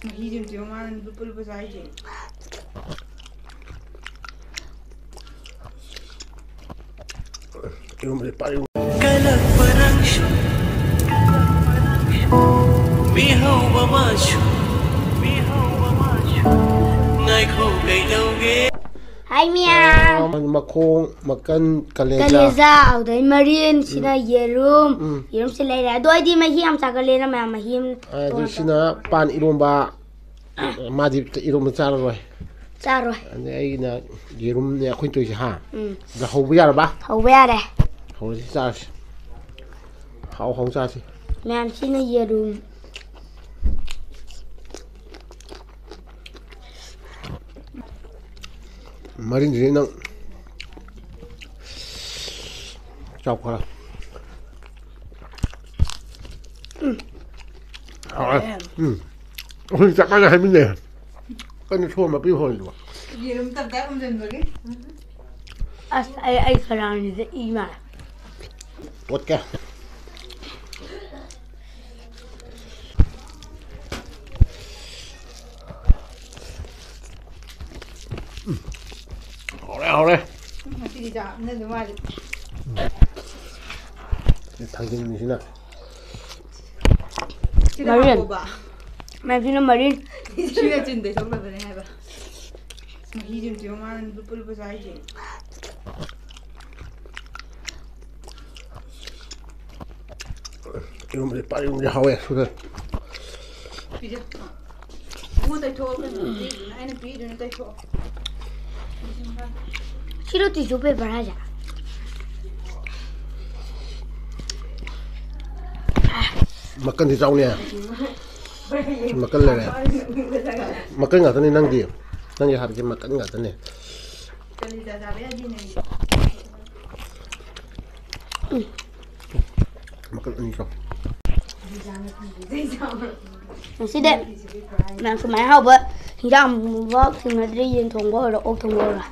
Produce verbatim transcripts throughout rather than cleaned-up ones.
ꯃꯍꯤꯁꯤꯡꯁꯦ ꯃꯥꯅ ꯂꯨꯞꯄ ꯂꯨꯞꯄ ꯆꯥꯏꯁꯦ꯫ ꯏꯔꯨꯝꯕꯁꯦ ꯄꯥꯛ ꯏꯔꯨꯝ ꯀꯂꯛꯄꯔꯪꯁꯨ, ꯃꯤꯍꯧꯕ ꯃꯥꯁꯨ, ꯃꯤꯍꯧꯕ ꯃꯥꯁꯨ, ꯉꯥꯏꯈꯣ ꯀꯩꯗꯧꯒꯦ? ꯍꯥꯏ ꯃꯌꯥꯝ꯫ ꯃꯈꯣꯡ, ꯃꯀꯟ, ꯀꯂꯦꯖꯥ꯫ ꯀꯂꯦꯖꯥ, ꯑꯗꯩ ꯃꯔꯤꯟ, ꯁꯤꯅ ꯌꯦꯔꯨꯝ꯫ ꯎꯝ꯫ ꯌꯦꯔꯨꯝꯁꯤ ꯂꯩꯔꯦ꯫ ꯑꯗꯨ ꯑꯩꯗꯤ ꯃꯍꯤ ꯌꯥꯝ ꯆꯥꯒꯜꯂꯦꯅ ꯃꯌꯥꯝ ꯃꯍꯤ ꯑꯃ ꯑꯗꯨ ꯇꯣꯡꯉꯒ꯫ ꯁꯤꯅ ꯄꯥꯟ ꯏꯔꯣꯝꯕ꯫ ꯃꯥꯗꯤ ꯏꯔꯣꯝꯕ ꯆꯥꯔꯔꯣꯏ꯫ ꯆꯥꯔꯣꯏ꯫ ꯑꯗꯩ ꯑꯩꯒꯤꯅ ꯌꯦꯔꯨꯝꯅꯦ ꯑꯩꯈꯣꯏꯅ ꯇꯧꯔꯤꯁꯦ, ꯍꯥ? ꯎꯝ꯫ ꯑꯗ ꯍꯧꯕ ꯌꯥꯔꯕ? ꯍꯧꯕ ꯌꯥꯔꯦ꯫ ꯍꯧꯔꯁꯤ, ꯆꯥꯔꯁꯤ꯫ ꯍꯥꯎ ꯍꯥꯎ ꯆꯥꯁꯤ꯫ ꯃꯌꯥꯝ ꯁꯤꯅ ꯌꯦꯔꯨꯝ꯫ ꯃꯔꯤꯟꯁꯤꯗꯤ ꯅꯪ ꯆꯥꯎ ꯈꯔ꯫ ꯎꯝ꯫ ꯍꯥꯎꯔꯦ꯫ ꯎꯝ꯫ ꯑꯩꯈꯣꯏ ꯆꯞ ꯃꯥꯟꯅ ꯍꯥꯏꯃꯤꯟꯅꯩ꯫ ꯀꯩꯅꯣ ꯁꯣꯔ ꯃꯄꯤ ꯍꯣꯜꯂꯤꯕ? ꯌꯦꯔꯨꯝ ꯇꯞ ꯇꯥꯏ ꯎꯝꯖꯟꯕꯒꯤ꯫ ꯑꯁ, ꯑꯩ ꯑꯩ ꯈꯅꯥꯎꯁꯤꯗ ꯏ ꯃꯥꯔꯦ꯫ ꯇꯣꯠꯀꯦ꯫ ꯎꯝ꯫ ꯍꯥꯎꯔꯦ, ꯍꯥꯎꯔꯦ꯫ ꯉꯁꯤꯗꯤ ꯆꯥ ꯎꯝꯖꯟꯕ ꯃꯥꯜꯂꯦ꯫ ꯊꯥꯡꯖꯤꯡꯁꯤꯅ꯫ ꯁꯤꯗ ꯃꯔꯤꯟ꯫ ꯍꯥꯞꯄꯣꯕ꯫ ꯃꯁꯤꯅ ꯃꯔꯤꯟ꯫ ꯁꯤꯅ ꯆꯤꯟꯗꯩ ꯊꯣꯛꯅꯕꯅꯦ ꯍꯥꯏꯕ꯫ ꯃꯍꯤꯁꯤꯡꯁꯦ ꯃꯥꯅ ꯂꯨꯞꯄ ꯂꯨꯞꯄ ꯆꯥꯏꯁꯦ꯫ ꯏꯔꯣꯝꯕꯁꯦ ꯄꯥꯛ ꯏꯔꯣꯝꯕꯁꯦ ꯍꯥꯎꯋꯦ꯫ ꯁꯨꯗ꯫ ꯄꯤꯖ-, ꯏꯕꯨꯡꯉꯣ ꯇꯩꯊꯣꯛꯑꯣ ꯀꯩꯅꯣ꯫ ꯄꯤꯗꯨꯅ, ꯑꯩꯅ ꯄꯤꯗꯨꯅ ꯇꯩꯊꯣꯛꯑꯣ꯫ ꯁꯤꯔꯣ ꯇꯤꯁꯨ ꯄꯦꯄꯔ ꯍꯥꯏꯁꯦ? ꯃꯀꯟꯗꯤ ꯆꯥꯎꯅꯦ꯫ ꯃꯀꯟ ꯂꯩꯔꯦ꯫ ꯃꯀꯟ ꯉꯥꯛꯇꯅꯤ ꯅꯪꯗꯤ꯫ ꯅꯪꯒꯤ ꯍꯥꯏꯕꯁꯦ ꯃꯀꯟ ꯉꯥꯛꯇꯅꯦ꯫ ꯀꯂꯦꯖꯥ ꯆꯥꯕ ꯌꯥꯗꯦ ꯅꯪꯗꯤ꯫ ꯃꯀꯟ ꯑꯅꯤ ꯆꯥꯎ꯫ ꯉꯁꯤꯗꯤ ꯃꯌꯥꯝ ꯁꯨꯃꯥꯏꯅ ꯍꯥꯎꯕ ꯍꯤꯟꯖꯥꯡ ꯑꯃꯨꯛꯐꯥꯎ ꯊꯦꯡꯅꯗ꯭ꯔꯤ꯫ ꯌꯦꯟ ꯊꯣꯡꯕ ꯑꯣꯏꯔꯣ, ꯑꯣꯛ ꯊꯣꯡꯕ ꯑꯣꯏꯔꯣ꯫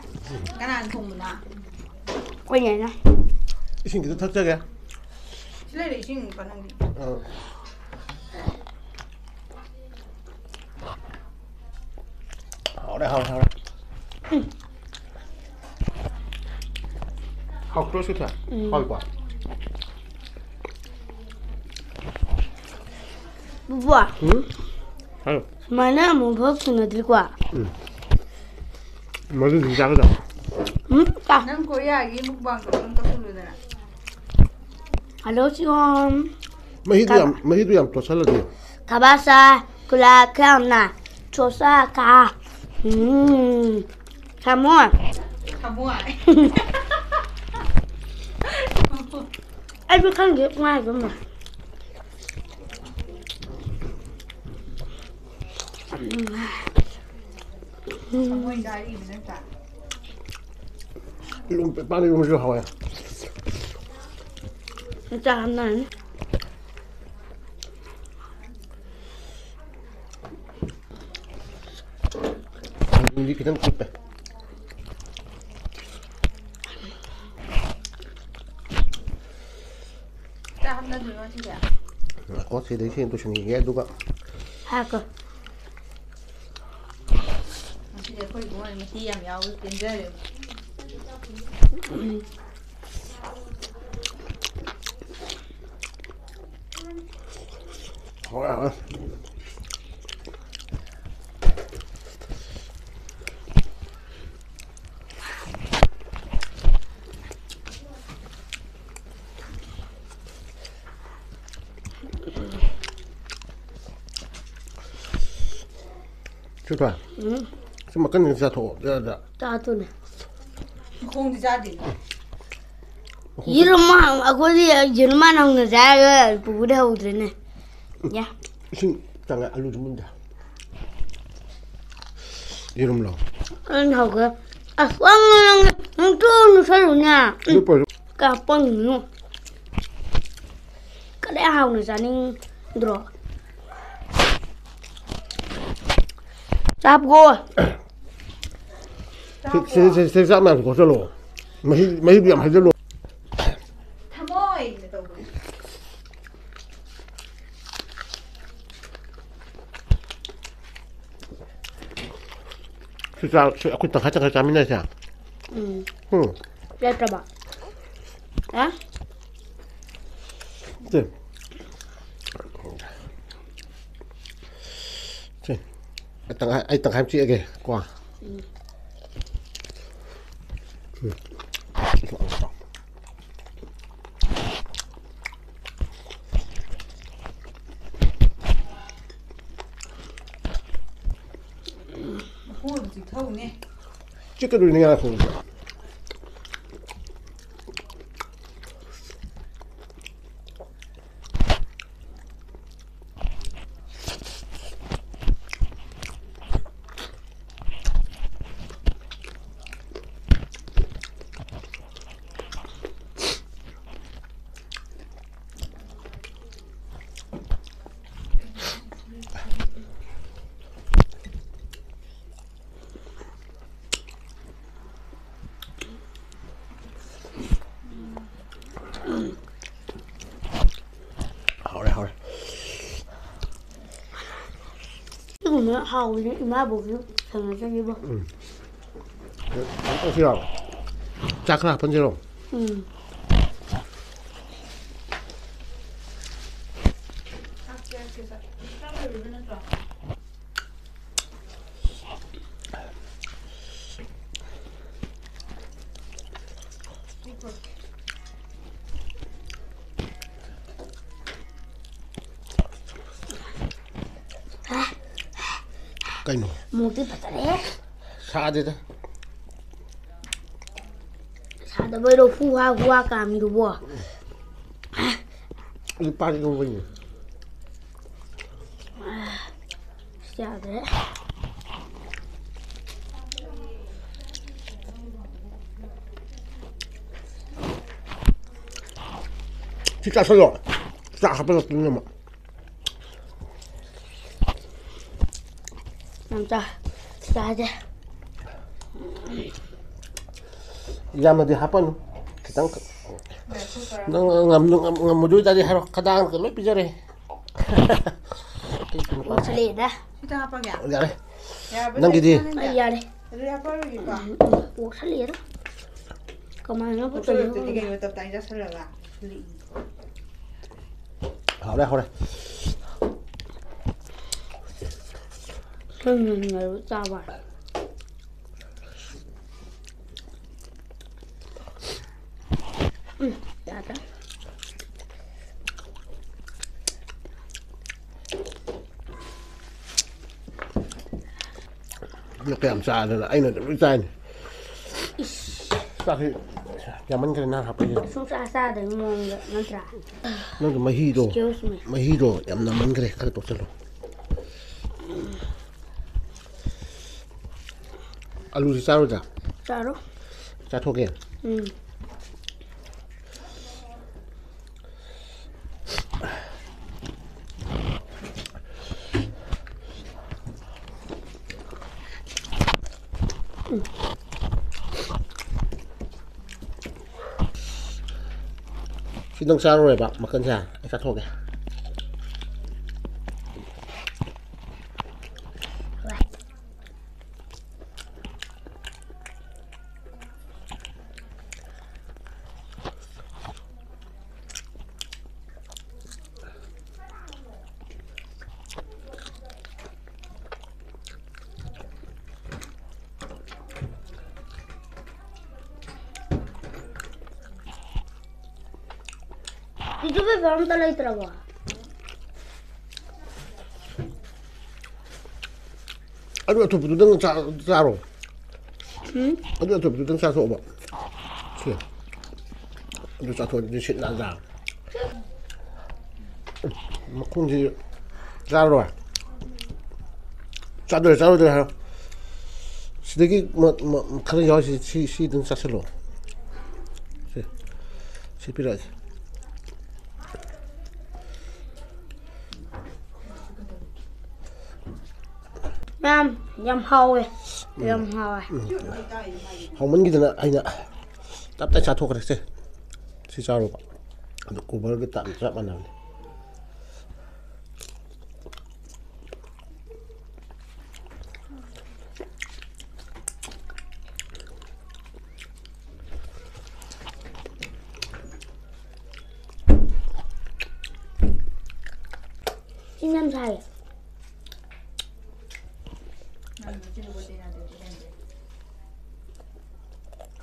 ꯀꯅꯥꯅ ꯊꯣꯡꯕꯅꯣ? ꯑꯩꯈꯣꯏꯅꯦꯅ꯫ ꯏꯁꯤꯡ ꯈꯤꯇ ꯊꯛꯆꯒꯦ꯫ ꯁꯤ ꯂꯩꯔꯦ ꯏꯁꯤꯡ ꯀꯅꯥꯒꯤ? ꯑꯥ꯫ ꯍꯥꯎꯔꯦ, ꯍꯥꯎꯔꯦ꯫ ꯎꯝ꯫ ꯍꯥꯎꯇ꯭ꯔꯣ ꯁꯤ ꯊꯣꯏ? ꯎꯝ꯫ ꯍꯥꯎꯏꯀꯣ? ꯕꯨꯕꯣꯛ꯫ ꯎꯝ? ꯍꯥꯏꯌꯣ꯫ ꯁꯨꯃꯥꯏꯅ ꯑꯃꯨꯛꯐꯥꯎ ꯊꯦꯡꯅꯗ꯭ꯔꯤꯀꯣ꯫ ꯎꯝ꯫ ꯃꯗꯨꯗꯤ ꯆꯥꯒꯗꯕ꯫ ꯎꯝ, ꯆꯥ꯫ ꯅꯪ ꯀꯣꯔꯤꯌꯥꯒꯤ mukbang ꯇꯧꯕꯗꯣ ꯑꯝꯇ ꯎꯠꯂꯨꯗꯅ꯫ ꯍꯜꯂꯣ, ꯁꯤꯌꯣꯝ꯫ ꯃꯍꯤꯗꯨ ꯌꯥꯝ, ꯃꯍꯤꯗꯨ ꯌꯥꯝ ꯇꯣꯠꯁꯜꯂꯗꯤ꯫ ꯊꯕꯥꯁꯥ, ꯀꯨꯂꯥ ꯈꯌꯥꯝꯅ ꯆꯣꯁꯥ ꯀꯥ꯫ ꯎꯝ꯫ ꯊꯝꯃꯣ꯫ ꯊꯝꯃꯣ꯫ ꯑꯩꯁꯨ ꯈꯪꯗꯦ, ꯀꯃꯥꯏꯅ ꯇꯧꯅꯣ꯫ ꯊꯝꯃꯣꯏꯗ ꯑꯔꯤꯕ ꯅꯠꯇ꯭ꯔꯥ? ꯏꯔꯣꯝ ꯄꯦꯠꯄꯥꯅ ꯏꯔꯣꯝꯕꯁꯨ ꯍꯥꯎꯋꯦ꯫ ꯆꯥ ꯍꯥꯞꯅꯔꯅꯤ꯫ ꯊꯥꯡꯖꯤꯡꯗꯤ ꯈꯤꯇꯪ ꯀꯨꯞꯄꯦ꯫ ꯆꯥ ꯍꯥꯞꯅꯗꯣꯏꯔꯣ ꯁꯤꯁꯦ? ꯉꯥꯏꯈꯣ, ꯁꯤꯗꯩ ꯁꯤ ꯂꯣꯏꯁꯤꯟꯈꯤꯒꯦ, ꯑꯗꯨꯒ ꯍꯥꯞꯀꯣ꯫ ꯉꯁꯤꯗꯤ ꯑꯩꯈꯣꯏ ꯏꯕꯨꯡꯉꯣ ꯃꯍꯤ ꯌꯥꯝ ꯌꯥꯎꯕ ꯄꯦꯟꯖꯔꯦ꯫ ꯍꯣꯏ, ꯍꯣꯏ꯫ ꯁꯨꯊꯣꯏ꯫ ꯎꯝ꯫ ꯁꯤ ꯃꯀꯟꯁꯤ ꯆꯥꯊꯣꯛꯑꯣ, ꯌꯥꯗ꯭ꯔꯥ? ꯆꯥꯗꯣꯏꯅꯦ꯫ ꯃꯈꯣꯡꯗꯤ ꯆꯥꯗꯦ꯫ ꯃꯈꯣꯡ ꯌꯦꯔꯨꯝ ꯑꯃ ꯍꯥꯡ-, ꯑꯩꯈꯣꯏꯗꯤ ꯌꯦꯔꯨꯝ ꯍꯥꯟꯅ ꯍꯧꯅ ꯆꯥꯏ, ꯄꯨꯄꯨꯗꯤ ꯍꯧꯗ꯭ꯔꯦꯅꯦ꯫ ꯌꯥ꯫ ꯏꯁꯤꯡ ꯆꯪꯉꯦ, ꯑꯂꯨꯁꯨ ꯃꯨꯟꯗꯦ꯫ ꯌꯦꯔꯨꯝꯂꯣ? ꯑꯩꯅ ꯍꯧꯒꯦ꯫ ꯑꯁ, ꯄꯪꯉꯦ ꯅꯪꯗꯤ꯫ ꯅꯪ ꯇꯨ ꯂꯨꯁꯜꯂꯨꯅꯦ꯫ ꯎꯝ꯫ ꯂꯨꯞꯄꯣꯏ, ꯂꯨꯞ- ꯀꯌꯥ ꯄꯪꯉꯤꯅꯣ? ꯀꯗꯥꯏ ꯍꯥꯎꯅ ꯆꯥꯅꯤꯡꯗ꯭ꯔꯣ? ꯆꯥꯕ꯭ꯔꯣ? ꯁꯤ, ꯁꯤ, ꯁꯤ, ꯁꯤ ꯆꯥꯛ ꯃꯌꯥꯝꯁꯤ ꯈꯣꯠꯆꯜꯂꯣ꯫ ꯃꯍꯤ, ꯃꯍꯤꯗꯨ ꯌꯥꯝ ꯍꯩꯖꯜꯂꯣ꯫ ꯊꯃꯣꯏꯅ ꯇꯧꯕꯅꯦ꯫ ꯁꯤ ꯆꯥ-, ꯁꯤ ꯑꯩꯈꯣꯏ ꯇꯪꯈꯥꯏ ꯇꯪꯈꯥꯏ ꯆꯥꯃꯤꯟꯅꯁꯦ꯫ ꯎꯝ꯫ ꯎꯝ꯫ ꯄꯦꯠꯇ꯭ꯔꯕ? ꯑ? ꯁꯤ꯫ ꯁꯤ꯫ ꯑꯩ ꯇꯪꯈꯥꯏ, ꯑꯩ ꯇꯪꯈꯥꯏ ꯑꯃ ꯆꯤꯛꯑꯒꯦ ꯀꯣ꯫ ꯎꯝ꯫ ꯎꯝ꯫ ꯃꯈꯣꯡ ꯑꯗꯨ ꯆꯤꯛꯊꯧꯅꯦ꯫ ꯆꯤꯛꯀꯗꯣꯏꯅꯤ ꯉꯥꯏꯈꯣ꯫ ꯍꯥꯎꯔꯦ, ꯍꯥꯎꯔꯦ꯫ ꯁꯤꯒꯨꯝꯕ ꯍꯥꯎꯕꯁꯦ ꯏꯃꯥꯕꯣꯛꯁꯨ ꯊꯦꯡꯅꯖꯔꯤꯕꯣ꯫ ꯎꯝ꯫ ꯀꯩꯅꯣ ꯇꯧꯁꯤꯔꯣ? ꯆꯥꯛ ꯈꯔ ꯍꯥꯞꯄꯟꯁꯤꯔꯣ? ꯎꯝ꯫ ꯀꯩꯅꯣ? ꯃꯣꯔꯣꯛꯇꯤ ꯐꯖꯔꯦꯍꯦ꯫ ꯁꯥꯗꯦꯗ꯫ ꯁꯥꯗꯕꯩꯔꯣ ꯍꯨꯍꯥ ꯍꯨꯍꯥ ꯀꯥꯝꯃꯤꯗꯨꯕꯣ? ꯂꯨꯄꯥ ꯂꯧꯕꯩꯅꯦ꯫ ꯌꯥꯗ꯭ꯔꯦ꯫ ꯁꯤ ꯆꯥꯁꯜꯂꯣ꯫ ꯆꯥꯛ ꯍꯥꯞꯄꯒ ꯄꯨꯡ ꯑꯃ꯫ ꯌꯥꯝ ꯆꯥ-, ꯆꯥꯁꯦ꯫ ꯌꯥꯝꯅꯗꯤ ꯍꯥꯞꯄꯅꯨ꯫ ꯈꯤꯇꯪꯈꯛ꯫ ꯅꯪ ꯉꯝ-, ꯉꯝ-, ꯉꯝꯃꯣꯏꯗꯣꯏ ꯇꯥꯔꯗꯤ ꯍꯥꯏꯔꯣ꯫ ꯈꯗꯥꯡꯒ ꯂꯣꯏ ꯄꯤꯖꯔꯦ꯫ ꯑꯩ ꯀꯩꯅꯣ ꯄꯥꯝꯃꯦ꯫ ꯎꯁꯤꯜꯂꯛꯑꯦꯗ꯫ ꯁꯤꯗ ꯍꯥꯞꯄꯒꯦ? ꯌꯥꯔꯦ꯫ ꯅꯪꯒꯤꯗꯤ? ꯑꯩ ꯌꯥꯔꯦ꯫ ꯑꯗꯨꯗꯤ ꯍꯥꯞꯄꯔꯣꯏꯒꯦꯀꯣ꯫ ꯎꯝ, ꯎꯝ, ꯑꯣꯛꯁꯜꯂꯛꯑꯦꯗ꯫ ꯀꯃꯥꯏꯅ ꯄꯣꯛꯁꯜꯂꯛꯇ꯭ꯔꯗꯤ ꯄꯣꯛꯁꯜꯂꯛꯏꯅꯣ? ꯀꯩꯅꯣ, ꯇꯞ ꯇꯥꯏ ꯆꯥꯁꯜꯂꯒ꯫ ꯍꯥꯎꯔꯦ, ꯍꯥꯎꯔꯦ꯫ ꯁꯨꯝ ꯌꯦꯡꯅꯤꯡꯉꯦꯕ ꯆꯥꯕ꯫ ꯎꯝ, ꯌꯥꯗ꯭ꯔꯦ꯫ ꯅꯪ ꯀꯌꯥꯝ ꯆꯥꯗꯅ ꯑꯩꯅ ꯑꯗꯨꯝ ꯂꯣꯏ ꯆꯥꯏꯅꯤ꯫ ꯏꯁ꯫ ꯆꯥꯛꯁꯤ ꯌꯥꯝꯃꯟꯈ꯭ꯔꯦ ꯅꯪ ꯍꯥꯞꯄꯛꯏꯁꯦ꯫ ꯁꯨꯡꯆꯥ ꯆꯥꯗꯕꯒꯤ ꯃꯑꯣꯡꯗ ꯅꯠꯇ꯭ꯔꯥ? ꯅꯪꯒꯤ ꯃꯍꯤꯗꯣ, Excuse me. ꯃꯍꯤꯗꯣ ꯌꯥꯝ ꯅꯝꯃꯟꯈ꯭ꯔꯦ, ꯈꯔ ꯇꯣꯛꯁꯜꯂꯣ꯫ ꯑꯂꯨꯁꯤ ꯆꯥꯔꯣꯏꯗ꯭ꯔꯥ? ꯆꯥꯔꯣ꯫ ꯆꯥꯊꯣꯛꯀꯦ꯫ ꯎꯝ꯫ ꯁꯤ ꯅꯪ ꯆꯥꯔꯔꯣꯏꯕ ꯃꯀꯟꯁꯦ? ꯑꯩ ꯆꯥꯊꯣꯛꯑꯒꯦ꯫ Tissue paper ꯑꯝꯇ ꯂꯩꯇ꯭ꯔꯕꯣ? ꯑꯗꯨ ꯑꯊꯨꯞꯄꯗꯨꯗꯪ ꯆꯥ-, ꯆꯥꯔꯣ꯫ ꯎꯝ? ꯑꯗꯨ ꯑꯊꯨꯞꯄꯗꯨꯗꯪ ꯆꯥꯊꯣꯛꯑꯣꯕ꯫ ꯁꯤ꯫ ꯑꯗꯨ ꯆꯥꯊꯣꯛꯑꯗꯤ ꯁꯤꯠ ꯅꯥꯟꯗ꯭ꯔꯥ? ꯃꯈꯣꯡꯁꯤ ꯆꯥꯔꯔꯣꯏ꯫ ꯆꯥꯗꯣꯏꯔꯦ, ꯆꯥꯔꯣꯏꯗꯣꯏꯔꯦ ꯍꯥꯏꯔꯣ꯫ ꯁꯤꯗꯒꯤ ꯃ-, ꯃ-, ꯈꯔ ꯌꯥꯎꯔꯤꯁꯤ, ꯁꯤ, ꯁꯤ ꯑꯗꯨꯝ ꯆꯥꯁꯤꯜꯂꯣ꯫ ꯁꯤ, ꯁꯤ ꯄꯤꯔꯛꯑꯒꯦ꯫ ꯃꯌꯥꯝ ꯌꯥꯝ ꯍꯥꯎꯋꯦ꯫ ꯌꯥꯝ ꯍꯥꯎꯋꯦ꯫ ꯎꯝ꯫ ꯍꯥꯎꯃꯟꯈꯤꯗꯅ ꯑꯩꯅ ꯇꯞ ꯇꯥꯏ ꯆꯥꯊꯣꯛꯈ꯭ꯔꯦ꯫ ꯁꯦ, ꯁꯤ ꯆꯥꯔꯣꯕ꯫ ꯑꯗꯨ ꯀꯣꯕꯔꯒ ꯇꯥꯟ ꯆꯞ ꯃꯥꯟꯅꯕꯅꯦ꯫ ꯏꯪ ꯌꯥꯝ ꯁꯥꯏꯌꯦ꯫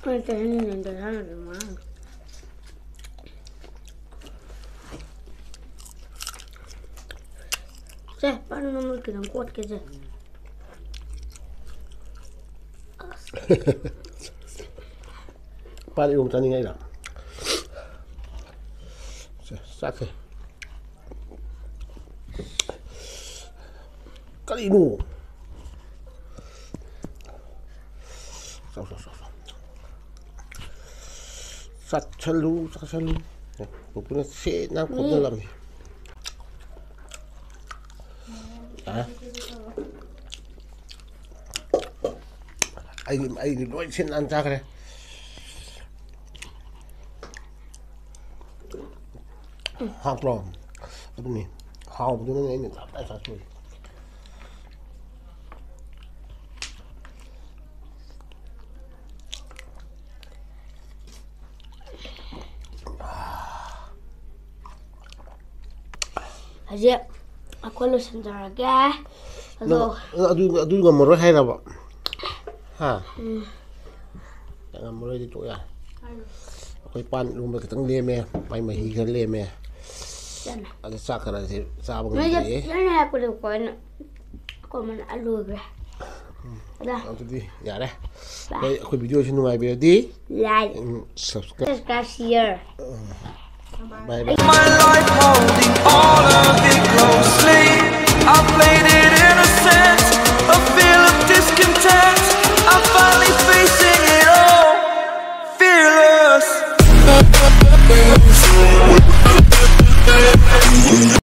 ꯍꯣꯏ, ꯀꯩ ꯍꯥꯏꯅꯤꯡꯉꯤꯅꯣ? ꯀꯩ ꯍꯥꯏꯅꯤꯡꯉꯤꯅꯣ? ꯁꯦ, ꯄꯥꯟ ꯃꯃꯨꯠ ꯈꯤꯇꯪ ꯀꯣꯠꯀꯦꯁꯦ꯫ ꯄꯥꯟ ꯏꯔꯣꯝ ꯆꯥꯅꯤꯡꯉꯦ ꯑꯩꯅ꯫ ꯁꯦ, ꯆꯥꯛꯁꯦ꯫ ꯀꯔꯤꯅꯣ? ꯆꯥꯎ, ꯆꯥꯎ, ꯆꯥꯎ, ꯆꯥꯎ꯫ ꯆꯥꯁꯜꯂꯨ, ꯆꯥꯁꯜꯂꯨ꯫ ꯄꯨꯄꯨꯅ ꯁꯦꯠꯅ ꯈꯣꯝꯖꯜꯂꯝꯃꯤ꯫ ꯑ? ꯑꯩꯗꯤ, ꯑꯩꯗꯤ ꯂꯣꯏ ꯁꯤꯠ ꯅꯥꯟ ꯆꯥꯈ꯭ꯔꯦ꯫ ꯍꯥꯎꯇ꯭ꯔꯣ? ꯑꯗꯨꯅꯤ꯫ ꯍꯥꯎꯕꯗꯨꯅꯅꯦ ꯑꯩꯅ ꯇꯞꯇꯥꯏ ꯆꯥꯊꯣꯛꯏ꯫ ꯍꯧꯖꯤꯛ ꯑꯩꯈꯣꯏ ꯂꯣꯏꯁꯤꯟꯖꯔꯒꯦ꯫ ꯑꯗꯣ ꯅꯪ ꯑꯗꯨ, ꯑꯗꯨ ꯉꯝꯃꯔꯣꯏ ꯍꯥꯏꯔꯕ? ꯍꯥ? ꯎꯝ꯫ ꯉꯝꯃꯔꯣꯏꯗꯤ ꯇꯣꯛ ꯌꯥꯔꯦ꯫ ꯑꯩꯈꯣꯏ ꯄꯥꯟ ꯏꯔꯣꯝꯕ ꯈꯤꯇꯪ ꯂꯦꯝꯃꯦ, ꯃꯥꯏ ꯃꯍꯤ ꯈꯔ ꯂꯦꯝꯃꯦ꯫ ꯆꯥꯅ꯫ ꯑꯗ ꯆꯥꯛ ꯈꯔꯁꯦ ꯆꯥꯕ ꯅꯣꯏ ꯉꯝꯗ꯭ꯔꯦ꯫ ꯅꯣꯏꯅ ꯍꯥꯏꯔꯛꯄꯗꯣ ꯀꯣꯟꯅ, ꯀꯣꯟꯅ ꯂꯣꯏꯈ꯭ꯔꯦ꯫ ꯑꯗ ꯑꯗꯨꯗꯤ ꯌꯥꯔꯦ꯫ ꯕꯥꯏ꯫ ꯍꯣꯏ, ꯑꯩꯈꯣꯏ ꯚꯤꯗꯤꯑꯣꯁꯤ ꯅꯨꯡꯉꯥꯏꯕꯤꯔꯗꯤ, Like, um, subscribe꯫ Subscribe, share꯫ Um. Bye bye꯫ My life holding all of it closely. I played it